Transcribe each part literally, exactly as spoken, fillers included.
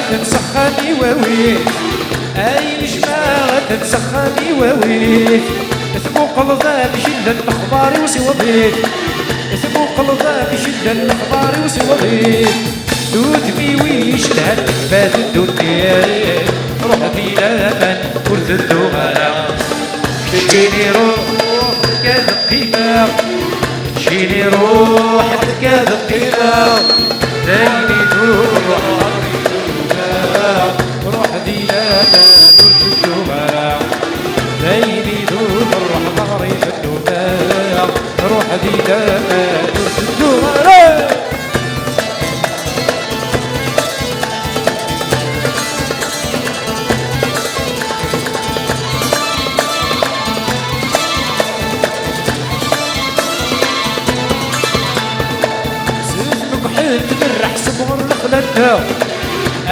Atan s axxam-iw awit, ay nejmaɛ atan s axxam-iw awit. Tmuqleḍ amek llan lexbar-iw s iwḍit. Tmuqleḍ amek llan lexbar-iw s iwḍit. Udem-iw icedha-t, fat ddunit. Ruḥ di laman ur tedduɣ ara. Keččini ruḥ, ruḥ, nekk ad qqimeɣ. Keččini ruḥ, nekk ad qqimeɣ. D ayen idum ruḥ, ruḥ di laman ur tedduɣ ara. D ayen idum ruḥ, ɣer-i tedduɣ ara. Ruḥ di laman ur tedduɣ ara. Sut mekḥel tmerreḥ seg ɣer lexla-nneɣ.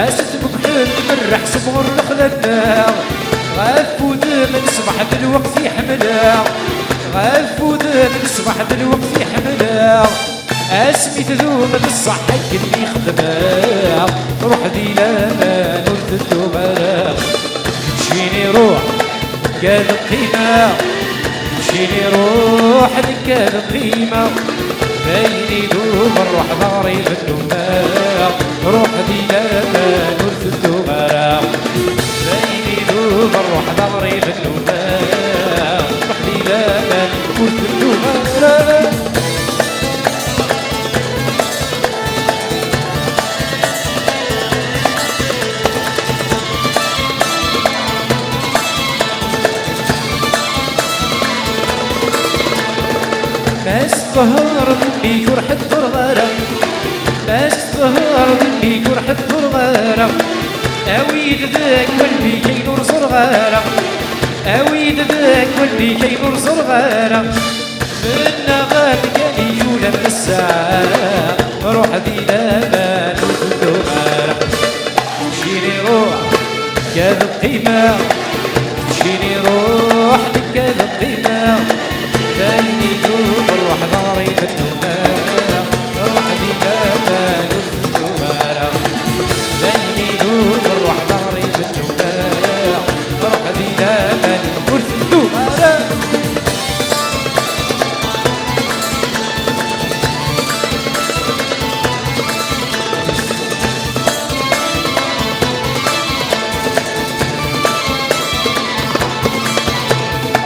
Asut mekḥel tmerreḥ seg ɣer lexla-nneɣ. Ɣef udem n ṣṣbeḥ d lweqt i ḥemmleɣ. Ɣef udem n ṣṣbeḥ d lweqt i ḥemmleɣ. Asmi tdum d ṣṣeḥ akken i xedmeɣ. Ruḥ di laman ur tedduɣ ara. Keččini ruḥ, nekk ad qqimeɣ. Keččini ruḥ, nekk ad qqimeɣ. D ayen idum ruḥ d aɣrib nnumeɣ. Ruḥ di laman ur tedduɣ ara. D ayen idum ruḥ d aɣrib nnumeɣ. Ruḥ di laman ur tedduɣ ara. Mass Ṭher, d mmi-k ur ḥeddreɣ ara. Mass Ṭher, d mmi-k ur ḥeddreɣ ara. Awi-d deg wallen-ik ayen ur ẓerreɣ ara. Awi-d deg wallen-ik ayen ur ẓerreɣ ara. Mennaɣ-am kan i yulan nessaɣ. Ruḥ di laman ur tedduɣ ara. Keččini ruḥ, nekk ad qqimeɣ.